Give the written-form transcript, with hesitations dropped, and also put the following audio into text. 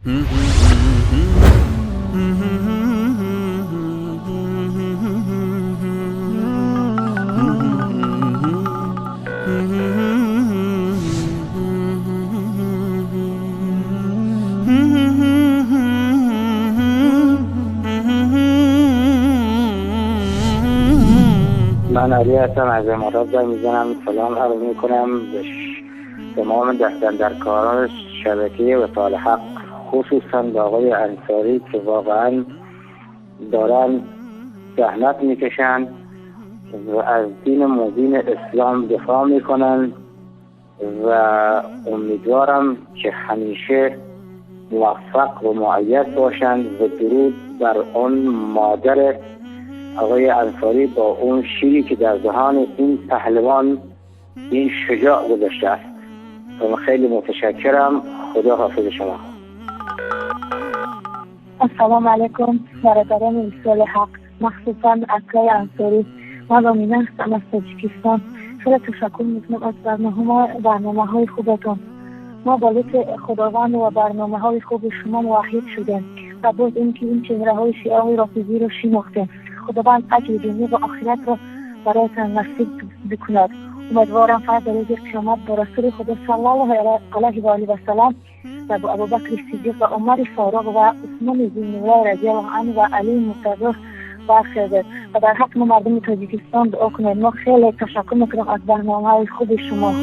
من علی هستم از امارات زنگ میزنم. سلام عرض میکنم به تمام دست‌اندرکاران شبکه وصال حق، خصوصا به آقای انصاری که واقعا دارن زحمت میکشن و از دین مبین اسلام دفاع میکنن و امیدوارم که همیشه موفق و مؤید باشند و درود بر آن مادر آقای انصاری با اون شیری که در دهان این پهلوان، این شجاع گذاشته است. و خیلی متشکرم. خدا حافظ شما. السلام علیکم برادران وصال حق، مخصوصا اکای انصاری. من رامینه هستم از تاجیکستان. خیلی تشکر میکنم از برنامه های خوبتون. ما با لطف خداوند و برنامه های خوب شما موحد شدیم و باز اینکه این چهره های شیعه و رافضی رو شناختیم. خداوند اجر دنیا و آخرت را برایتان نصیب بکند. امیدوارم فردا روز قیامت با رسول خدا صلی الله علیه و آله و سلم و با ابوبکر صدیق و عمر فاروق و عثمان ذوالنورین رضی الله عنه و علی مرتضی برخیزد و در حق ما مردم تاجیکستان دعا کنید. ما خیلی تشکر میکنم از برنامه های خوب شما.